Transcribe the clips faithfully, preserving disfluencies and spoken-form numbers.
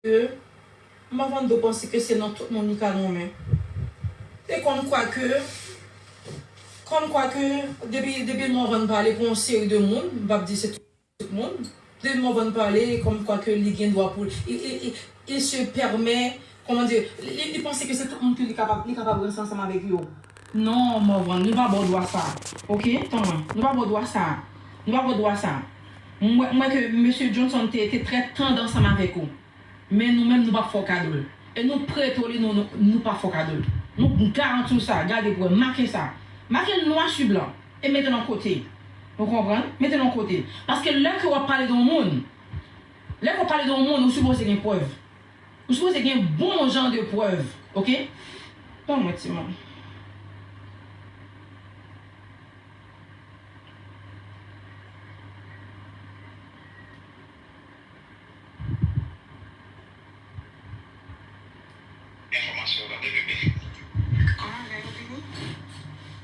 ke Morvan dwe panse ke se nan tout moun li ka lonmen. E kòm kwa ke, kòm kwa ke depi, depi Morvan pale pou yon seri de moun, m p ap di se tout moun, depi Morvan pale, kòm kwa ke li gen dwa pou, il, il, il, il se permet, comment dire, li, li, li panse ke se tout moun ke li kapab, li kapab ranse ansanm avèk yo. Non, Morvan, nou pa ba w dwa sa. Oke? Tann mwen. Nou pa ba w dwa sa. Nou pa ba w dwa sa. M wè, m wè ke mesye Johnson te, te trè tand ansanm avèk ou. Men nou menm, nou p ap fè w kado l. E nou prete w li, nou, nou, nou p ap fè w kado l. Nou garanti w sa, gade pou wè, make sa. Make l nwa sou blan. E mete l yon kote. Ou konprann? Mete l yon kote. Paske lè ke w ap pale de yon moun, lè ke w ap pale de yon moun, ou sipoze gen prèv. Ou sipoze gen bon jan de prèv. Oke? Ban mwen ti moun. Enfòmasyon yo tande, bebe. Kòman bagay yo vini?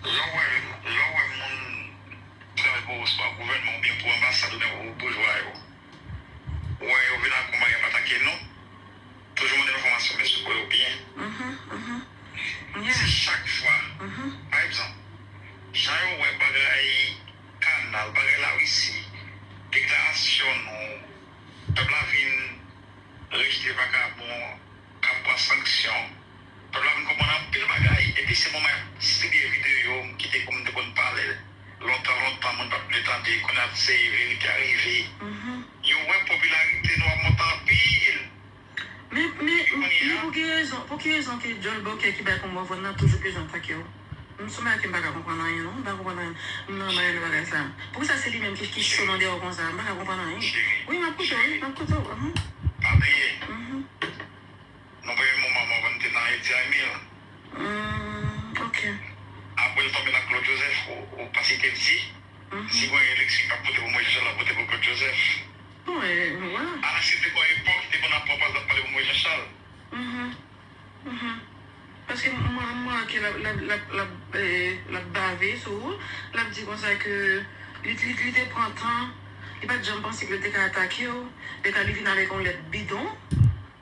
Lè w wè, lè w wè moun travay pou ospa gouvènman oubyen pou anbasad oubyen pou boujwa yo, w wè yo vin ak yon bagay ap atake nou, toujou mande enfòmasyon, men sou kò yo byen. Mhm, mhm. Yeah. Si chak fwa, mhm, pa egzanp, jan yo wè bagay kanal, bagay Larisi, deklarasyon nou, pèp la vin rejte vakabon k ap pran sanksyon. Pèp la vin konprann anpil bagay. Epi se moman y ap distribiye videyo m kite kou m te konn pale lontan, lontan, moun pa t vle tande. Kounye a se verite a rive. Mhm. Yo wè popilarite nou ap monte anpil. Men, men, men pou ki rezon, pou ki rezon ke djòl bòkè ki bay pou Morvan nan toujou bezwen atake w? M sou bagay ke m pa ka konprann anyen, non. M pa konprann anyen. M nan anyen nan bagay sa. Poukisa se li menm ki, ki cho nan dèyè w konsa? M pa ka konprann anyen. Wi, m ap koute w, wi, m ap koute w. Mhm. Pa bliye. Mhm. Nan premye moman, Morvan te nan Eddy Amir. Hmm, ok. Apre l tonbe nan Claude Joseph, ou, ou pa si te di, mhm, si gen eleksyon k ap vote pou Moïse Jean Charles, l ap vote pou Claude Joseph. Bon, e, vwala. Ala se te gon epòk, te konn ap pran pòz, l ap pale pou Moïse Jean Charles. Mhm. Mhm. Paske m, m, m wè ke l ap, l ap, l ap, l ap, e, l ap bave sou ou. L ap di konsa ke li, li, li te pran tan, li pa t janm panse ke l te ka atake w. Lè ka li vin avèk yon lèt bidon,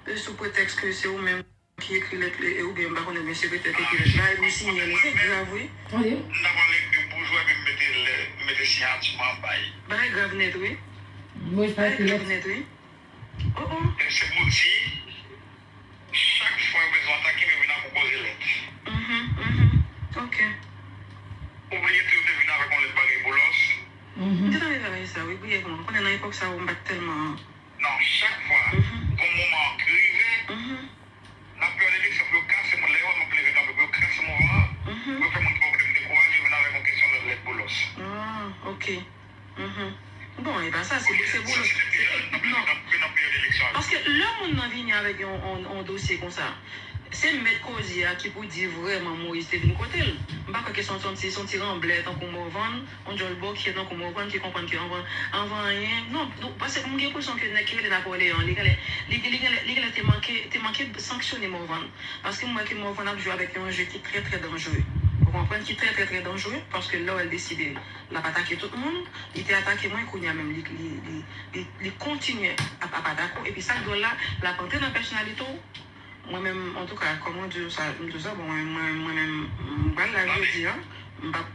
e, sou pretèks ke se ou menm ki ekri lèt, e, oubyen m pa konnen, men sekretè ki ekri lèt la, epi w siyen li, se grav, wi. Wi. M ta pral ekri boujwa, epi m mete lè, m mete siyati m anba l. Bagay grav nèt, wi. Bagay grav nèt, wi. Oh, oh. E se pou di, chak fwa yo bezwen atake m, yo vin ak yon koze lèt. Mhm, mhm. Ok. Ou bliye tou, yo te vin avèk yon lèt bagay Boulos. Mhm. M te tande bagay sa, wi, briyèvman. Ou konnen nan epòk sa yo, m pa t tèlman. Non, chak fwa, mhm, gon moman ki rive, mhm, n ap pèdi eleksyon pou yo kase moun. Lè yo wè m ap leve kanpe pou yo kase mouvman an, mhm, pou yo fè moun ki poko vle m dekouraje, yo vin avèk yon kesyon lèt, lèt Boulos. Ah, ok. Mhm. Bon, e pa sa, se, se pou, se, non. Paske lè moun nan vini avèk yon, yon, yon dosye konsa, se mèt koze a ki pou di vrèman Moïse te vin kote l. M pa kwè ke se yon, se yon ti, se yon ti ranblè tankou Morvan, yon djòl bòkyè tankou Morvan ki konprann ke anvan, anvan anyen, non, non, paske m gen enpresyon ke nèg ki rele Napoleon, li genlè, li, li genlè, li genlè te manke, te manke sanksyone Morvan. Paske m wè ke Morvan ap jwe avèk yon je ki trè, trè danjere. Ou konprann? Ki trè, trè, trè danjere, paske lè w wè l deside l ap atake tout moun, li te atake mwen, kounye a menm li, li, li, li, li kontinye ap, ap atake w. Epi sa k dwòl la, l ap antre nan pèsonalite w. Mwen menm, antouka, kòm mwen di w sa, m di w sa, bon, mwen, mwen, mwen menm, m pral live jodi a, m p ap,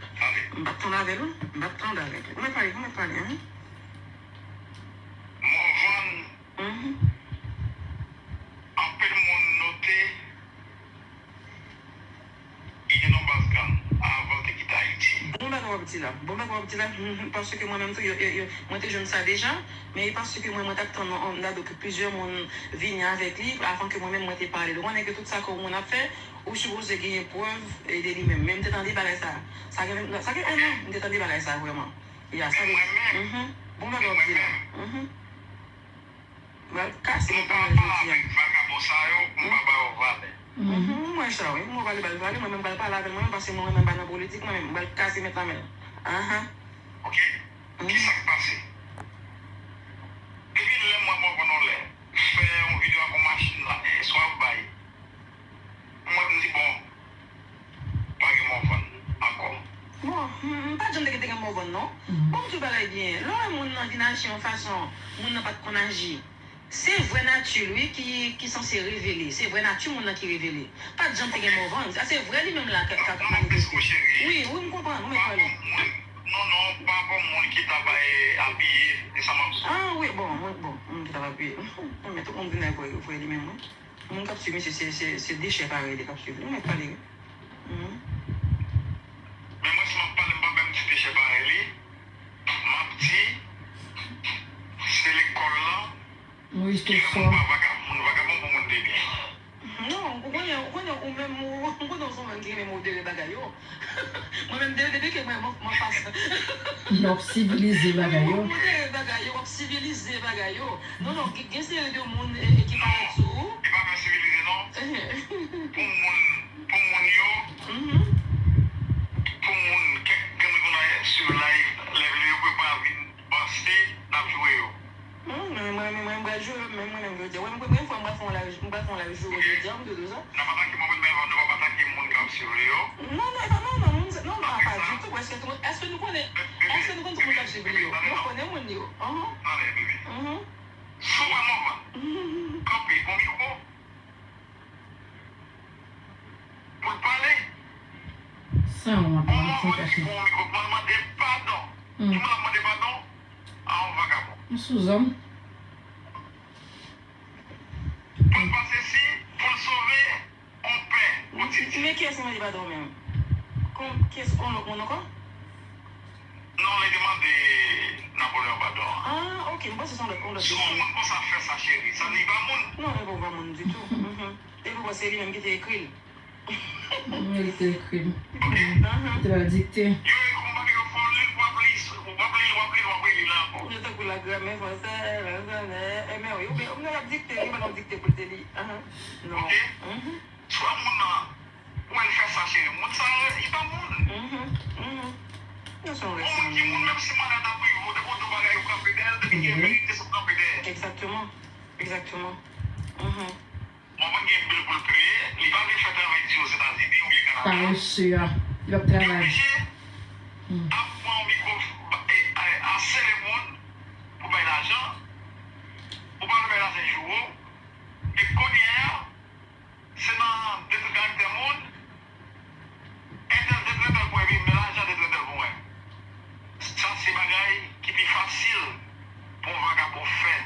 m p ap tande avè l, m p ap tande avè l. Ou mèt pale, ou mèt pale, hen. Morvan. Mhm. Anpil moun note li te nan baz gang anvan l te kite Ayiti. Bon bagay w ap di la. Bon bagay w ap di la, mhm, paske mwen menm tou, yo, yo, yo, mwen te jwenn sa deja, men e paske mwen, mwen t ap tann yon, yon, plizyè moun vini avèk li, avan ke mwen menm mwen te pale l. Ou konnen ke tout sa ke yon moun ap fè, ou sipoze genyen prèv, e, de li menm. Men m te tande bagay sa. Sa gen, sa gen enn an, m te tande bagay sa vrèman. Ya, sa vle di, mhm, bon bagay w ap di la. Mhm. M pral kase men pa mal jodi a. Avèk vakabon sa yo, m pa ba yo valè. Mhm, m wè sa, wi. M wè valè, ba l valè, mwen menm m pral pale avè l, mwen menm, paske mwen menm m pa nan politik, mwen menm, m pral kase men pa mal. Ahan. Ok? Mhm. Kisa k pase? Depi lè m wè Morvan yon lè fè yon videyo ak yon machin la, e, swa bay. M wè m di, bon, pa gen Morvan ankò. Bon, m, m pa t janm te gen, te gen Morvan, non. Mhm. Bon, m di w bagay byen. Lè w wè moun nan vin aji yon fason, moun nan pa t konn aji. Se vrè nati l wi ki, ki sanse revele. Se vrè nati moun nan ki revele. Pa t janm te gen Morvan. Sa se vrè li menm la k, k ap manifeste. Wi, wi, m konprann, ou mèt pale. Non, non, pa bon moun ki t ap apiye, se sa m ap di. Ah, wi, bon, mwen, bon, moun ki t ap apiye. Men tout moun vin la vrè, vrè li menm, wi. Moun k ap swiv misye, se, se, se dechè parèy li k ap swiv li. Ou mèt pale, wi. Mhm. Men mwen, si m ap pale, m p ap menm di dechè parèy li. M ap di, se lekòl lan ki fè moun pa vagabon, moun vagabon pou moun de byen. Non, ou konnen, ou konnen ou menm, ou, ou konnen ou se yon moun ki renmen modere bagay yo. Mwen menm, de, depi ke mwen, mwen, mwen fas. W ap sivilize bagay yo. Mwen modere bagay yo, w ap sivilize bagay yo. Non, non, gen, gen seri de moun, e, e, ki parèt sou ou. E pa fè sivilize, non. Pou moun, pou moun yo, pou moun, kèk grenn moun sou live, live li yo, pou yo pa vin panse n ap joure yo. Hmm, mwen, mwen, mwen, mwen pral joure, men mwen menm jodi a. Wè, mwen, premye fwa mwen pral fè yon live, mwen pral fè yon live joure jodi a, mwen te di w sa. N ap atake mwen menm, nou p ap atake moun k ap sivilize yo. Non, non, e pa, non, non, nou, non, pa, pa ditou, èske nou, èske nou konnen, èske nou konn tout moun k ap sivilize yo? Nou konnen moun yo. Anhan. Tande, bebe. Mhm. Si w wè Morvan kanpe, gon mikwo. Pou l pale. Sanwont, moun san kache. Pou l mande padon. Hmm. Ki moun ap mande padon? A yon vagabon. Yon souzòm. Pou l pase si, pou l sove yon pè, yon ti. Men kiyès ki mande padon menm? Kon, kiyès, yon lòt moun ankò? Non, li te mande Napoleon padon. Ah, ok, m panse se yon lòt, yon lòt mesye. Si yon moun konsa fè sa, cheri, sa vle di li pa moun. Non, li pa moun ditou. Mhm. Epi bon, se li menm ki te ekri l. Wi, li te ekri l. Ok. Li te ba l dikte. Yo ekri yon bagay, yo fè w li l, w ap li, w ap li l, w ap li l, w ap reli l ankò. Yo tankou lagramè fransè, fransè, men wi, oubyen, oubyen l ap dikte, li ba l yon dikte pou l te li. Ahan. Non. Ok. Mhm. Swa moun nan, ou wè l fè sa, cheri, moun sa, li pa moun. Mhm, mhm. Yon moun ki moun, menm si malad ap rive w, depi w di yon bagay, ou kanpe dèyè l, depi gen verite, se w kanpe dèyè. Egzakteman. Egzakteman. Mhm. Mwen, mwen gen bil pou l peye, li pa vle fè travay di Ozetazini oubyen Kanada. Parese a. Li p ap travay. Li oblije ap pran yon mikwo, e, e, asele moun pou bay lajan, ou pa vle bay lajan joure w, e kounye a, se nan detri karaktè moun, entèl detri entèl pou mwen, epi men lajan detri entèl pou mwen. Sa se bagay ki pi fasil pou yon vagabon fè.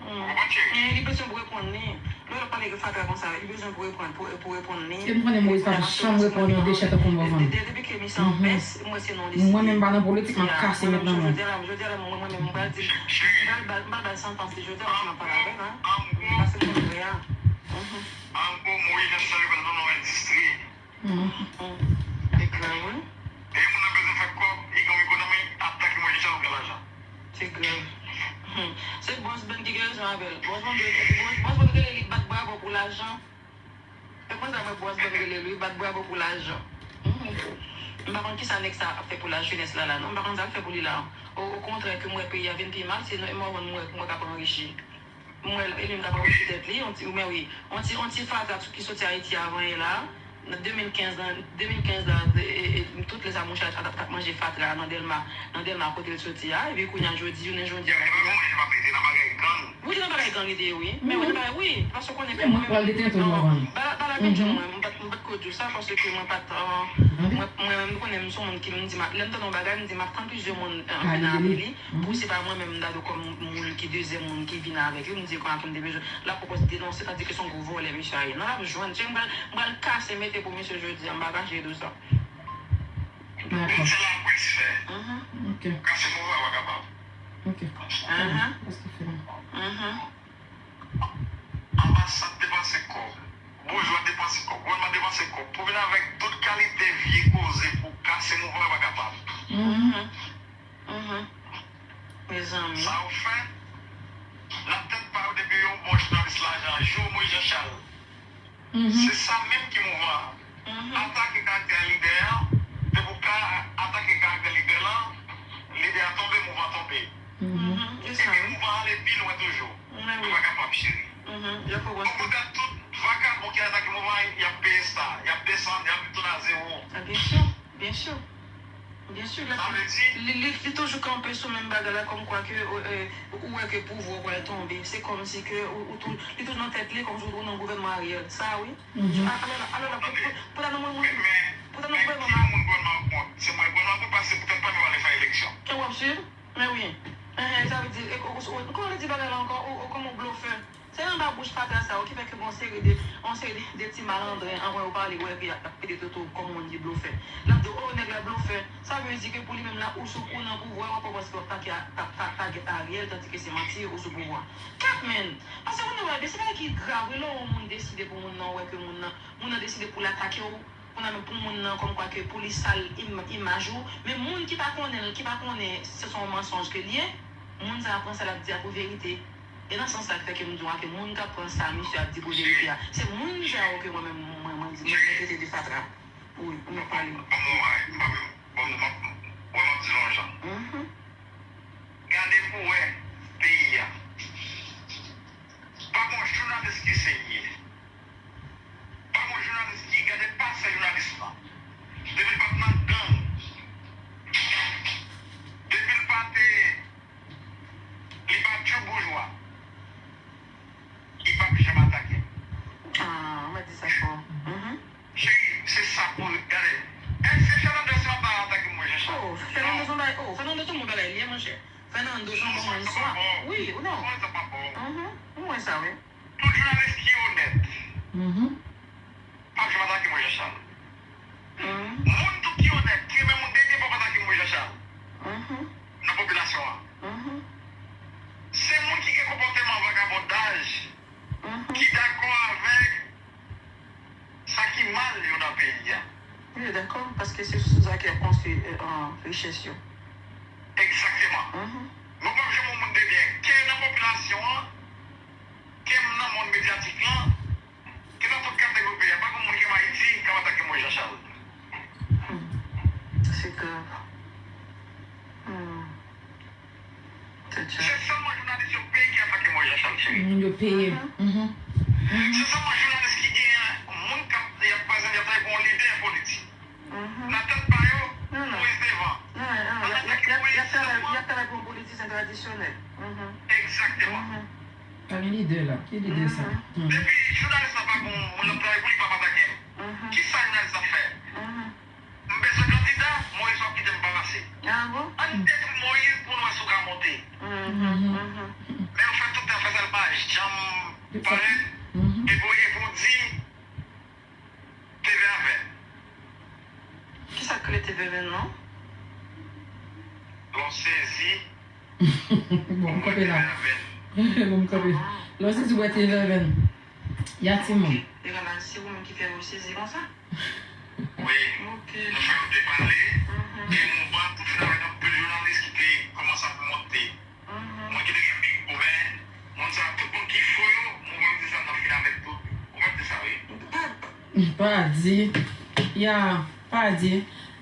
Ou konprann, cheri? Men li bezwen pou reponn li. Lè w ap pale fatra konsa, li bezwen pou reponn, pou, pou reponn li. E m konnen Moyiz p ap janm reponn yon dechè tankou Morvan. De, de, depi ke misye an pès, mwen se non li site. Mwen menm m pa nan politik, m ap kase mèt nan men w. Jodi a la, jodi a la, mwen, mwen menm, m pral di, m pral ba l, m pral ba l santans li jodi a, paske m ap pale avè l, hein. Paske m konn vre a. Mhm. An gwo, Moyiz ap sèvi kòm yon endistri. Mhm. E grav, wi. E moun nan bezwen fè kòb, li gen yon ekonomi, atake mwen, Richard, ou gen lajan. Se grav. Hmm. Se Boss Band ki gen rezon avè l. Boss Band, Boss, Boss Band rele li bat bravo pou lajan. E konsa mwen Boss Band rele l, wi, bat bravo pou lajan. Mhm. M pa konn kisa nèg sa ap fè pou lajenès la, la, non. M pa konn sa l fè pou li la. O, okontrè, ke m wè peyi a vin pi mal, se Morvan m wè, m wè k ap anrichi. M wè l, e li menm k ap anrichi tèt li, on ti, men wi, on ti, on ti fatra ki soti Ayiti avan yè la, nan de mil kenz la, de mil kenz la, e, e, e, tout lè sa mouche a t ap, t ap manje fatra nan Dèlma, nan Dèlma kote l soti a, epi kounye a jodi, jounen jodi a la kounye a. Wi, te nan bagay gang li te ye, wi. Men wi, nan bagay, wi, paske w konnen ke mwen menm, non, bala, bala vin jwenn mwen, m pa t, m pa t ko di w sa, paske mwen pa t, euh, mwen, mwen menm, m konnen m se yon moun ki, m di, m ap, lè m tande yon bagay, m di, m ap tann plizyè moun, euh, vin avè li. Pou se pa mwen menm m ta dwe kòm moun ki dezyèm moun ki vin avèk li, m di kòman pou m te bezwen. L ap pwopòz denonse, tandike se yon gwo vòlè misye a ye. Non, l ap jwenn. Cheri, m pral, m pral kase mete pou misye jodi a, m pa kache di w sa. Dakò. Se laprès fè. Mhm. Ok. Kase move a pa kapab. Ok. Mhm. Paske fè. Mhm. Anbasad depanse kòb, boujwa depanse kòb, gouvènman depanse kòb pou vin avèk tout kalite vye koze pou kase mouvman yo pa kapab. Mhm. Mhm. Mezanmi. Sa yo fè, nan tèt pa yo depi yon bon jounalis lajan, Joe Moïse Jean Charles. Mhm. Se sa menm ki mouvman an. Mhm. Atake karaktè lidè an, depi w ka atake karaktè lidè lan, lidè a tonbe, mouvman tonbe. Mhm. Epi mouvman ale pi lwen toujou. Nou pa kapab, cheri. Okontrè, tout vagabon ki atake mouvman an, y ap peye sa. Y ap desann, y ap tounen a zewo. Ah, byen si, byen si. Byen si, li, li, li, li toujou kanpe sou menm bagay la, kòmkwa ke, euh, ou wè ke pouvwa w pral tonbe. Se kòmsi ke ou, ou tou, li toujou nan tèt li, kòmsi ou nan gouvènman Ariel. Sa, wi. Mhm. A, alò la, alò la, pou, pou, pou ta nan mwen, mwen, pou ta nan gouvènman Macron. Se mwen gouvènman Macron, paske poutèt pa m yo ale fè eleksyon. Ke w ap swiv? Men wi. Enhen, sa vle di, e, ou, ou, ou, kòman yo di bagay la ankò? Ou, ou, kòman w blofè? Se anba bouch fatra sa yo ki fè ke gen yon seri de, yon seri de, de ti malandren, anvan yo pale, ou wè ke y ap, y ap pede toto kòm moun ki blofè. L ap di w, o, nèg la blofè. Sa vle di ke pou li menm la, ou sou, ou nan pouvwa, w ap panse w ap atake, t ap, t ap atake Ariel, tandike se manti, ou sou pouvwa. Kat men! Paske moun nan wè, se bagay ki grav, wi, lè yon moun deside pou moun nan, ou wè ke moun nan, moun nan deside pou l atake w, Kounye a, men pou moun nan, kòmkwa ke pou li sal im-, imaj ou. Men moun ki pa konnen l, ki pa konnen se, se yon mansonj ke l ye, moun sa a pran sa l ap di a pou verite. E nan sans sa k fè ke m di w a ke moun k ap pran sa misye ap di pou verite a, se moun sa yo ke mwen menm, mwen, mwen di, mwen, mwen trete de fatra. Wi, mwen pale. Ban m yon, ban m, ban m, ban m, ban m di l yon jan. Mhm. Gade pou wè peyi a. Pa gon jounalis ki serye. Pa gon jounalis ki gade pa sè jounalis lan. Depi l pa t nan gang, depi l pa te, li pa tjou boujwa, li p ap janm atake m. Ah, mwen di sa fò. Mhm. Cheri, se sa pou gade. Èske Fernando Simon pa atake mwen, Jean Charles? Oh, Fernando Simon, oh, Fernando Simon bagay li ye, monchè. Fernando Simon, bonswa. Wi, ou non? Mhm, mwen wè sa, wi. Tout jounalis ki onèt, mhm, p ap janm atake mwen, Jean Charles. Mhm. Moun tou ki onèt, ki renmen moun, dènye pa atake mwen, Jean Charles. Mhm. Nan popilasyon an. Mhm. Se moun ki gen konpòteman vagabondaj, mhm, ki dakò avèk sa ki mal yo nan peyi a. Wi, dakò, paske se sou sa ke y ap konstwi, euh, euh, richès yo. Egzakteman. Mhm. Nou p ap janm wè moun de byen, ke nan popilasyon an, ke nan mond medyatik lan, ke nan tout kategori peyi a. Pa gen moun ki renmen Ayiti k ap atake Moyiz Jan Chal. Hmm. Se grav. Hmm. Se sèlman jounalis yo peye ki atake Moyiz Jan Chal, cheri. Moun yo peye. Mhm. Mhm. Se sèlman jounalis ki genyen moun k ap, y ap, pa egzanp, y ap travay pou yon lidè politik. Mhm. Nan tèt pa yo, Moyiz devan. Nan tèt pa yo, y ap travay pou yon politisyen tradisyonèl. Mhm. Egzakteman. Mhm. Pa gen lidè la. Ki lidè sa? Mhm. Hmm. Depi jounalis la pa gen moun l ap travay pou li, p ap atake l. Mhm. Kisa jounalis la fè? Mhm. M bezwen kandida, Moyiz p ap kite m pase. Ah bon? Ann detwi Moyiz pou n wè si w ka monte. Mhm, mhm. Men yo fè tout tan fè sa, l pa janm parèt. Mhm. Epi w, epi w di, T V a vèn. Kisa k rele T V a vèn non? Lè w sezi. Bon, m kanpe la. T V a vèn. Bon, m kanpe. Ah. Lè w sezi, w wè T V a vèn. Y a timoun. Ok. Devan la, se ou menm ki fè yo sezi konsa? Wi. Ok. Nou fè yo depale. Mhm. E mouvman pou fè avèk anpil jounalis ki te kòmanse ap monte. Mhm. Mwen ki te gen mikwo, men moun sa, tout moun ki fo yo, mwen menm di sa nan fini avèk tout. Ou mèt di sa, wi. Pa di. Ya, pa di.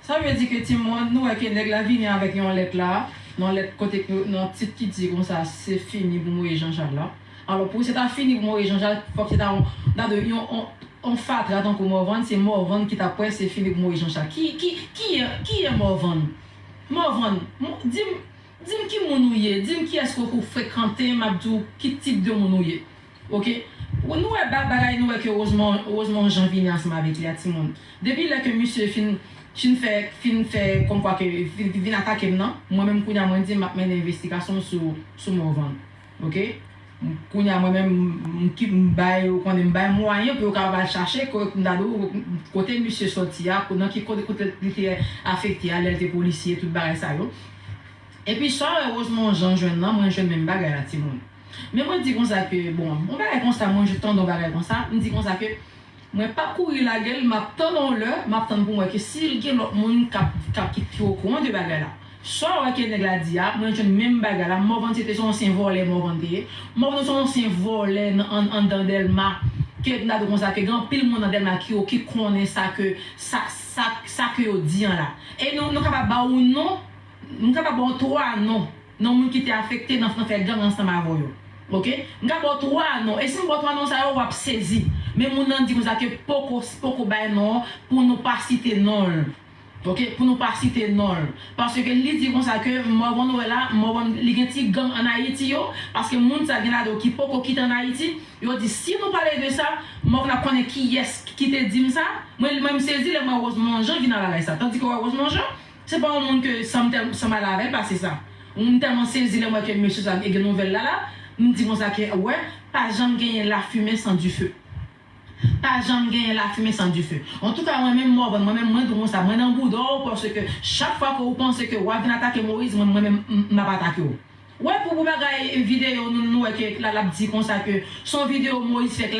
Sa vle di ke timoun, nou wè ke nèg la vini avèk yon lèt la, yon lèt kote ke, yon tit ki di konsa, se fini pou Moyiz Jan Chal la. Alò, pou se ta fini pou Moyiz Jan Chal, fòk se ta yon, yon, yon, yon fatra tankou Morvan, se Morvan ki ta kwè se fini pou Moyiz Jan Chal. Ki, ki, ki, ki ye Morvan? Morvan, di m, Di m ki moun ou ye, di m kiyès ke w frekante, m ap di w ki tip de moun ou ye. Oke? Nou wè ba-, bagay, nou wè ke Rosemond, Rosemond Jean vini ansanm avèk li a, timoun. Depi lè ke misye fin, fin fè, fin fè kòmkwa ke vin, vin atake m nan, mwen menm kounye a mwen di m ap mennen envestigasyon sou, sou Morvan. Oke? Kounye a mwen menm, m, m ki, m bay, ou konnen, m bay mwayen pou yo kapab al chache, ko-, m ta di w, kote misye sòti a, ko-, nan ki kote, kote li te afekte a, lè l te polisye, tout bagay sa yo. Epi sa w wè Rosemond Jean jwenn nan, mwen jwenn menm bagay la, timoun. Men mwen di konsa ke, bon, yon bagay konsa, mwen jis tande yon bagay konsa, m di konsa ke, mwen p ap kouri lage l, m ap tann yon lè, m ap tann pou m wè ke si l gen lòt moun k ap, k ap, ki, ki okouran de bagay la. Sa w wè ke nèg la di a, mwen jwenn menm bagay la, Morvan se te, se yon ansyen vòlè, Morvan te ye. Morvan se yon ansyen vòlè nan, an, anndan Dèlma, ke m ta di konsa ke gen anpil moun nan Dèlma ki, ki konnen sa ke, sa, sa, sa ke yo di an la. E nou, nou kapab ba w non, nou kapab ba w twa non. Nan moun ki te afekte nan, nan fè gang ansanm avè yo. Oke? M ka ba w twa non. E si m ba w twa non sa yo, w ap sezi. Men moun nan di konsa ke poko, poko bay non an pou nou pa site non l. Ok, pou nou pa site non l. Paske li di konsa ke Morvan, nou wè la, Morvan, li gen ti gang ann Ayiti yo, paske moun sa gen ladan yo ki poko kite ann Ayiti, yo di si nou pale de sa, Morvan ap konnen kiyès ki te di m sa. Mwen menm sezi lè m wè Rosemond Jean vin nan bagay sa. Tandis ke wè Rosemond Jean, se pa yon moun ke sa m tèl, sa m ale avè l pase sa. M tèlman sezi lè m wè ke mesye sa gen nouvèl la la, m di konsa ke wè, pa janm genyen lafimen san dife. Pa janm genyen lafimen san dife. Antouka, mwen menm Morvan, mwen menm mwen di w konsa, mwen nan bouda w, paske chak fwa ke ou panse ke w ap vin atake Moïse, mwen, mwen menm m, m ap atake w. Wè pou, pou bagay videyo nou, nou wè ke la, l ap di konsa ke se yon videyo Moïse fè